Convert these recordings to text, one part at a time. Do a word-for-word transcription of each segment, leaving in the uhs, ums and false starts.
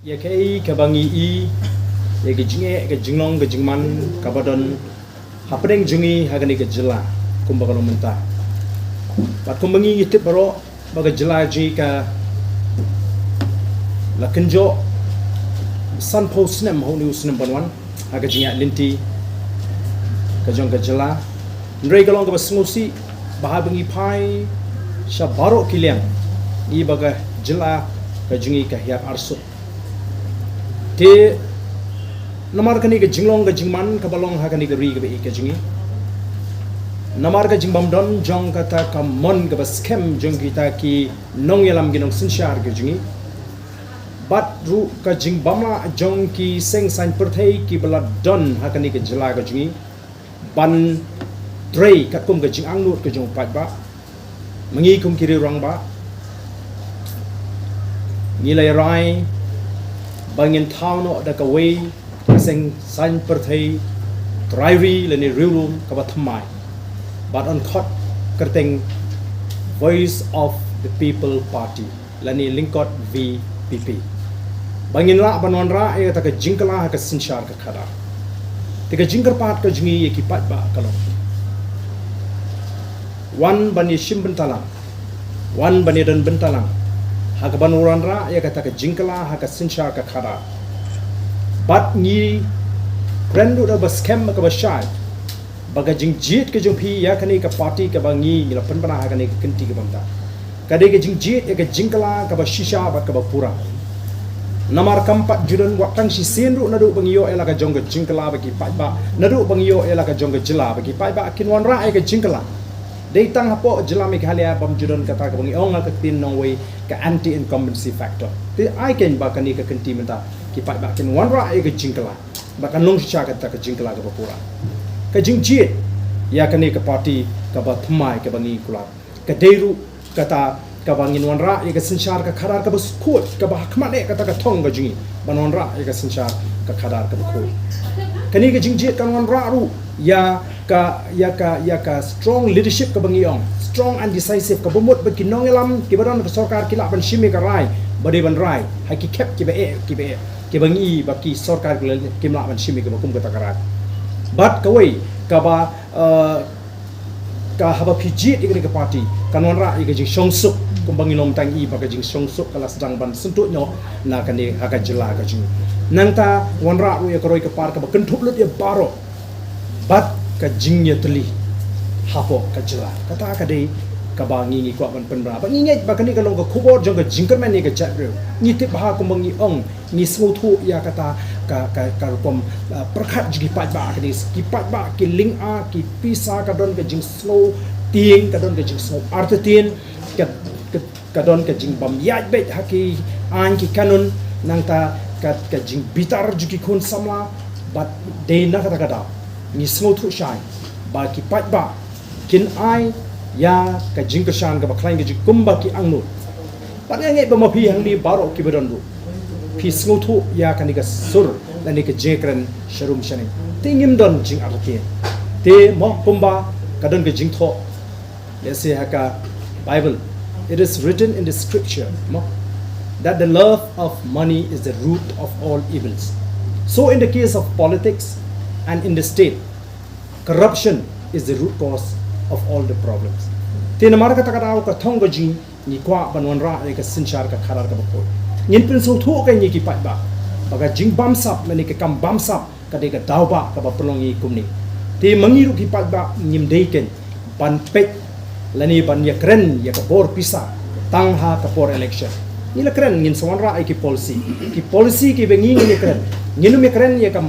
Ïa kaei kaba ngi i, ïa ka jingeh, ka jinglong, ka jingman kaba don hapdeng jong ngi ha kane ka jylla kumba ka long mynta. Bad kumba ngi tip baroh ba ka jylla jong ngi ka la kynjoh sanphew snem ha une u snem ban wan ha ka jingïaid lynti ka jong ka jylla. Hynrei ka long kaba sngewsih ba haba ngi phai sha baroh ki liang, ngi i ba ka jylla ka jong ngi ka hiar arsut. Te namar kane ka jinglong ka jingman kaba long ha kane ka ri kaba ïeit ka jong ngi, namar ka jingbymdon jong kata ka mon kaba skhem jong kita ki nongïalam, ki nongsynshar ka jong ngi, bad ruh ka jingbymlah jong ki seng saiñ pyrthei kiba la don ha kane ka jylla ka jong ngi ban trei katkum ka jingangnud ka jong u paidbah, ma ngi kum ki riew rangbah ngi la ïarai ba ngin thaw noh da kawei ka seng saiñ pyrthei, trai ri lane riewlum kaba thymmai, bad yn khot kyrteng Voice of the People Party lane lyngkot V P P, ba ngin lah ban wanrah ïa kata ka jingkylla ha ka synshar ka khadar. Te ka jingkyrpad ka jong ngi ïa ki paidbah ka long, wan ban ïashim bynta lang, wan ban ïadon bynta lang ha kaban wanrah ïa kata ka jingkylla ha ka synshar ka khadar. Bad ngi kren ruh da kaba skhem, kaba shai, ba ka jingjied ka jong phi ïa kane ka party kaba ngi, ngi la pynbna ha kane ka kynti kaba mynta, ka dei ka jingjied ïa ka jingkylla kaba shisha bad kaba pura. Namar kam pat ju don wat tang shisien ruh naduh ba ngi ïoh ïa la ka jong ka jingkylla bad ki paidbah, naduh ba ngi ïoh ïa la ka jong ka jylla bad ki paidbah kin wanrah ïa ka jingkylla. Dei tang hapoh jylla Meghalaya bym ju don kata kaba ngi ong ha ka ktien nongwei ka anti incumbency factor. Te ai keiñ ba kane ka kynti mynta ki paidbah kin wanrah ïa ka jingkylla, ba kan long shisha kata ka jingkylla kaba pura. Ka jingjied ïa kane ka party kaba thymmai kaba ngi kular, ka dei ruh kata kaba ngin wanrah ïa ka synshar ka khadar kaba khuid, kaba ha khmat eh kata ka thong ka jong ngi ban wanrah ïa ka synshar ka khadar kaba khuid. Kane ka jingjied kan wanrah ruh ïa ka, ïa ka, ïa ka strong leadership kaba ngi ong, strong and decisive, kaba mut ba ki nongïalam kiba don ka sorkar ki lah ban shim ïa ka rai ba dei ban rai ha ki khep kiba eh, kiba eh, kiba ngi i ba ki sorkar ki la, kim lah ban shim ïa kaba kum kata ka rai. Bad kawei kaba, eh, ka haba phi jied ïa kane ka party kan wanrah ïa ka jingshongsuk, kumba ngi long tang i ba ka jingshongsuk ka la sdang ban syntuh noh na kane ha ka jylla ka jong ngi. Nangta wanrah ruh ïa ka roi ka par kaba kynthup lut ïa baroh bad ka jingïatylli hapoh ka jylla. Kata ka dei kaba ngi, ngi kwah ban pynbna. Ba ngi ngeit ba kane ka long ka khubor jong ka jingkyrmen ïa ka jaitbynriew. Ngi tip ba ha kumba ngi ong, ngi sngewthuh ïa kata ka, ka, ka rukom, uh, pyrkhat jong ki paidbah, kane ki paidbah ki lynga ki pisa, ka don ka jingsngew tieng, ka don ka jingsngew artatien, ka, ka, ka don ka jingbym ïaid beit ha ki aiñ ki kanun, nangta ka, ka jingbitar jong ki khun samla. Bad dei na kata ka daw ngi sngewthuh shai ba ki paidbah kin ai ïa ka jingkyrshan kaba khlaiñ ka jong ngi kumba ki angnud. Bad nga ngeit ba ma phi hangne baroh kiba don ruh, phi sngewthuh ïa kane ka sur lane ka jingkren sharum shaneng. Te ngim don jingartatien. Te mo kumba ka don ka jingthoh, lehse ha ka Bible, it is written in the scripture, mo, that the love of money is the root of all evils. So in the case of politics and in the state, corruption is the root cause of all the problems. Te namar kata ka daw ka thong ka jong ngi, ngi kwah ban wanrah ïa ka synshar ka khadar kaba khuid. Ngin pynsngewthuh ka ïa ki paidbah ba ka jingbamsap lane ka kam bamsap ka dei ka daw ba kaba pynlong ïa ngi kumne. Te ma ngi ruh ki paidbah ngim dei keiñ ban peit lane ban ïakren ïa ka bor pisa tang ha ka por election. Ngi la kren, ngin sa wanrah ïa ki policy, ki policy kiba ngi ngin ïakren. Ngin ym ïakren ïa ka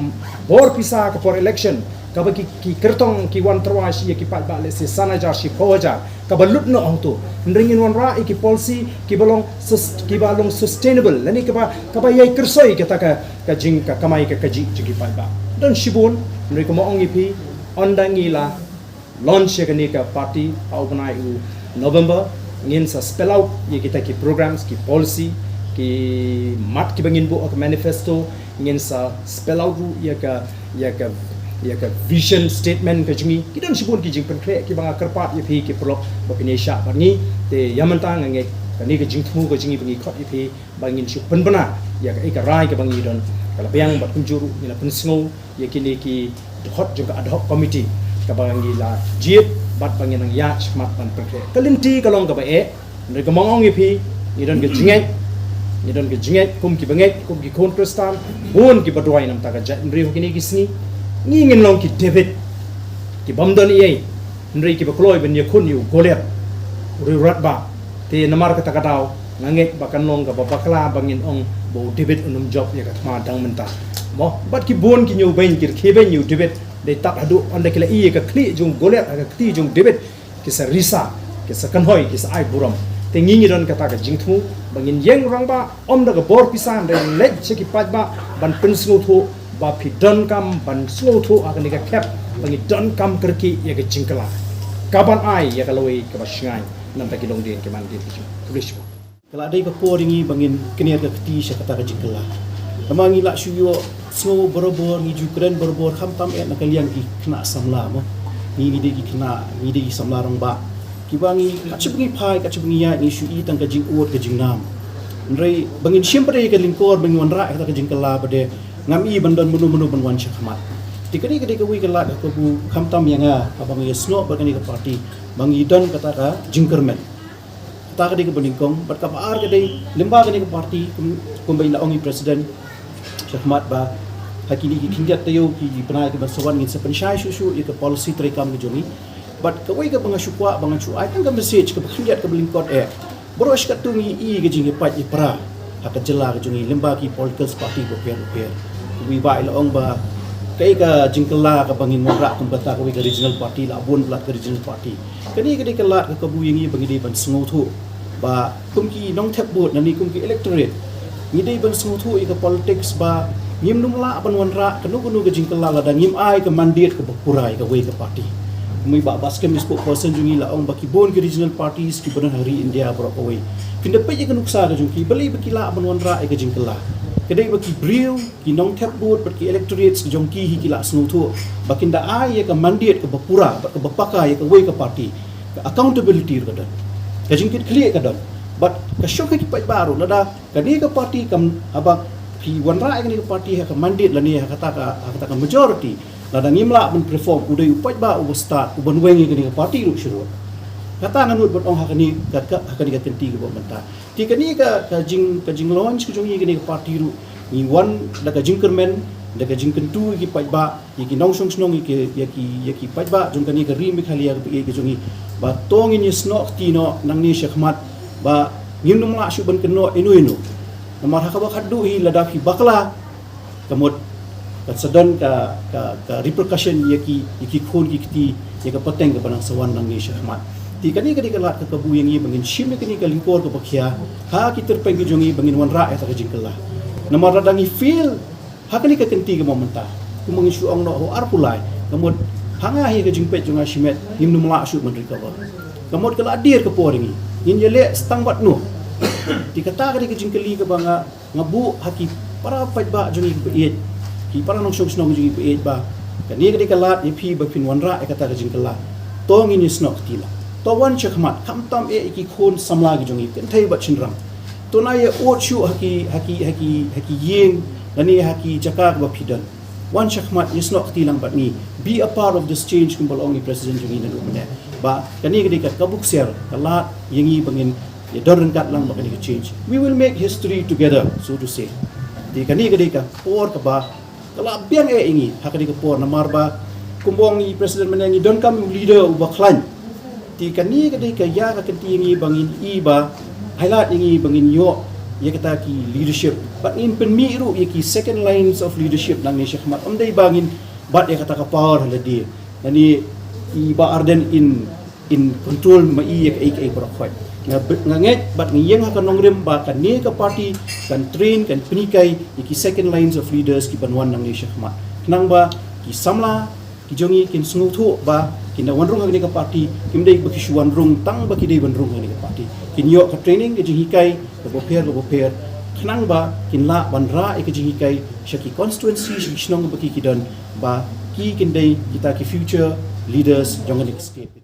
bor pisa ka por election, kaba ki, ki kyrtong ki wan tyrwa shi ïa ki paidbah lehse san hajar shiphew hajar, kaba lut noh hangto. Hynrei ngin wanrah ïa ki policy kiba long sus-, kiba long sustainable lane kaba, kaba ïai kyrsoi kata ka, ka jing ka kamai ka kajih jong ki paidbah. Don shibun, hynrei kumba ong ïa phi, ynda ngi la launch ïa kane ka party ha u bnai u November, ngin sa spell out ïa kita ki programs, ki policy, ki mat kiba ngin buh ha ka manifesto, ngin sa spell out ruh ïa ka, ïa ka, ïa ka vision statement ka jong ngi. Ki don shibun ki jingpynkhreh kiba nga kyrpad ïa phi ki paralok ba phin ïaishah bad ngi. Te ïa mynta nga ngeit Kane ka jingthmu ka jong ngi ba ngi khot ïa phi ba ngin shu pynbna ïa ka, ïa ka rai kaba ngi don. Ka la biang bad kumjuh ruh ngi la pynsngew ïa kine ki dkhot jong ka ad hoc committee kaba ngi la jied bad ba ngi nang ïaid shakhmat ban pynkhreh. Ka lynti ka long kaba eh. Hynrei kumba nga ong ïa phi, ngi don ka jingngeit, ngi don ka jingngeit kum ki bangeit, kum ki khun Khristan, bun kiba duwai namar ka jaitbynriew ha kine ki sngi. Ngi ngin long ki David, ki bym don ei ei, hynrei kiba kloi ban ïakhun ïa u Goliath, u riewrangbah. Te namar kata ka daw, nga ngeit ba kan long kaba bakla ba ngin ong ba u David un ym jop ïa ka thma dang mynta. Mo, bad ki bun ki ñiewbeiñ, ki rkhie beiñ ïa u David, dei tad haduh ynda ki la ïohi ïa ka khlieh jong u Goliath ha ka kti jong u David, ki sa risa, ki sa kynhoi, ki sa ai burom. Te ngi ngi don kata ka jingthmu ba ngin ïeng rangbah, ym da ka bor pisa, hynrei leit sha ki paidbah ban pynsngewthuh ba phi donkam ban sngewthuh ha kane ka khep ba ngi donkam kyrkieh ïa ka jingkylla, kaban ai ïa ka lawei kaba shngaiñ namar ki longdien ki mandien ki jong. Khublei shibun. Ka la dei ka por ïa ngi ba ngin kner ka kti sha kata ka jingkylla. Namar ngi la shu ïohsngew barabor, ngi ju kren barabor, khamtam eh na ka liang ki khynnah samla mo. Ngi, ngi dei ki khynnah, ngi dei ki samla rangbah. Kiba ngi, kat shaba ngi phai, kat shaba ngi ïaid, ngi shu i tang ka jingud ka jingnam. Hynrei ba ngin shim pat ïa ka lyngkor ba ngi wanrah ïa kata ka jingkylla pat de, ngam i ban don mano mano ban wan shakhmat. Te kane ka dei kawei ka lad ka kabu, khamtam ïa nga, haba nga ïasnoh bad kane ka party, ba ngi don kata ka jingkyrmen. Kata ka dei kaba nyngkong, bad kaba ar ka dei, lyngba kane ka party, kum, kumba i la ong i president shakhmat ba ha kine ki khyndiat taïew ki, ki bnai kiban sa wan ngin sa pynshai shuh shuh ïa ka policy treikam ka jong ngi. Bad kawei kaba nga shu kwah ba ngan shu ai tang ka message kaba khyndiat kaba lyngkot eh, baroh shi katto ngi i ka jingïapait ïapra ha ka jylla ka jong ngi lyngba ki political party bapher bapher. Kumba i la ong ba kaei ka jingkylla kaba ngin wanrah kum kata kawei ka regional party, la bun palat ka regional party. Kane ka dei ka lad ka kabu ïa ngi ba ngi dei ban sngewthuh ba kum ki nongthep vote, lane kum ki electorate, ngi dei ban sngewthuh ïa ka politics ba ngim nym lah ban wanrah kano kano ka jingkylla lada ngim ai ka mandate kaba pura ïa kawei ka party. Kumba i Bah Baskem, i spokesperson jong ngi, la ong ba ki bun ki regional parties kiba don ha ri India baroh kawei, phin da peit ïa ka nuksa ka jong ki, balei ba ki lah ban wanrah ïa ka jingkylla? Ka dei ba ki briew, ki nongthep vote bad ki electorates ka jong ki hi ki la sngewthuh ba kin da ai ïa ka mandate kaba pura bad kaba paka ïa kawei ka party. Ka accountability ruh ka don, ka jingkitkhlieh ka don. Bad ka shong ha ki paidbah ruh, lada kane ka party kam, haba phi wanrah ïa kane ka party ha ka mandate lane ha kata ka, ha kata ka majority, lada ngim lah ban perform, u dei u paidbah uba stad, uban weng ïa kane ka party ruh shuh ruh. Kata nga nud ban ong ha kane ka, ka, ha kane ka kynti kaba mynta. Te kane ka, ka jing, ka jinglaunch ka jong ngi kane ka party ruh, ngi wan da ka jingkyrmen, da ka jingkyntu ïa ki paidbah, ïa ki nongshong shnong, ïa ki, ïa ki, ïa ki paidbah jong kane ka ri Meghalaya kaba ïeit ka jong ngi, ba to ngin ïasnoh kti noh nangne shakhmat ba ngin nym lah shuh ban kynnoh ino ino. Namar ha kaba khatduh hi lada phi bakla, ka mut kan sa don ka, ka, ka repercussion ïa ki, ïa ki khun ki kti, ïa ka pateng kaba nang sa wan nangne shakhmat. Te kane ka dei ka lad ka kabu ïa ngi ba ngin shim ïa kane ka lyngkor kaba khia ha ki tyrpeng ki jong ngi ba ngin wanrah ïa kata ka jingkylla. Namar lada ngi fail ha kane ka kynti kaba mynta, kumba ngi shu ong noh ha u arphew lai, ka mut ha nga hi ka jingpeit jong nga shimet ngim nym lah shuh ban recover. Ka mut ka la dier ka por ïa ngi, ngin ïaleh tang bad no? Te kata ka dei ka jingkylli kaba nga nga buh ha ki para paidbah jong ngi kiba ïeit, ki para nongshong shnong jong ngi kiba ïeit, ba kane ka dei ka lad ïa phi ba phin wanrah ïa kata ka jingkylla. To ngin ïasnoh kti lang. To wan shakhmat, khamtam eh ïa ki khun samla ki jong ngi, kynthei bad shynrang. To nang ïa ud shuh ha ki, ha ki, ha ki, ha ki ïing lane ha ki jaka kaba phi don. Wan shakhmat, ïasnoh kti lang bad ngi. Be a part of this change, kumba la ong i president jong ngi naduh mynne. Ba kane ka dei ka kabu ksiar, ka lad ïa ngi ba ngin ïa don ryngkat lang bad kane ka change. We will make history together, so to say. Te kane ka dei ka por kaba ka la biang eh ïa ngi ha kane ka por, namar ba kumba ong i president mynne, ngi donkam u leader uba khlaiñ. Te kane ka dei ka ïa ka kynti ïa ngi ba ngin i ba highlight ïa ngi ba ngin ïoh ïa kita ki leadership, bad ngin pynmih ruh ïa ki second lines of leadership nangne shakhmat. Ym dei ba ngin bat ïa kata ka power ha lade. Lane i Bah Ardent in in control ma i ïa kaei kaei baroh khoit. Nga, nga ngeit bad nga ïeng ha ka nongrim ba kane ka party kan train, kan pynhikai ïa ki second lines of leaders kiban wan nangne shakhmat. Khnang ba ki samla ki jong ngi kin sngewthuh ba kin da wan rung ha kane ka party, kim dei ba ki shu wan rung tang ba ki dei ban rung ha kane ka party. Kin ïoh ka training, ka jinghikai kaba pher kaba pher, khnang ba kin lah ban rah ïa ka jinghikai sha ki constituency, sha ki shnong ba ki ki don, ba ki kin dei kita ki future leaders jong kane ka state.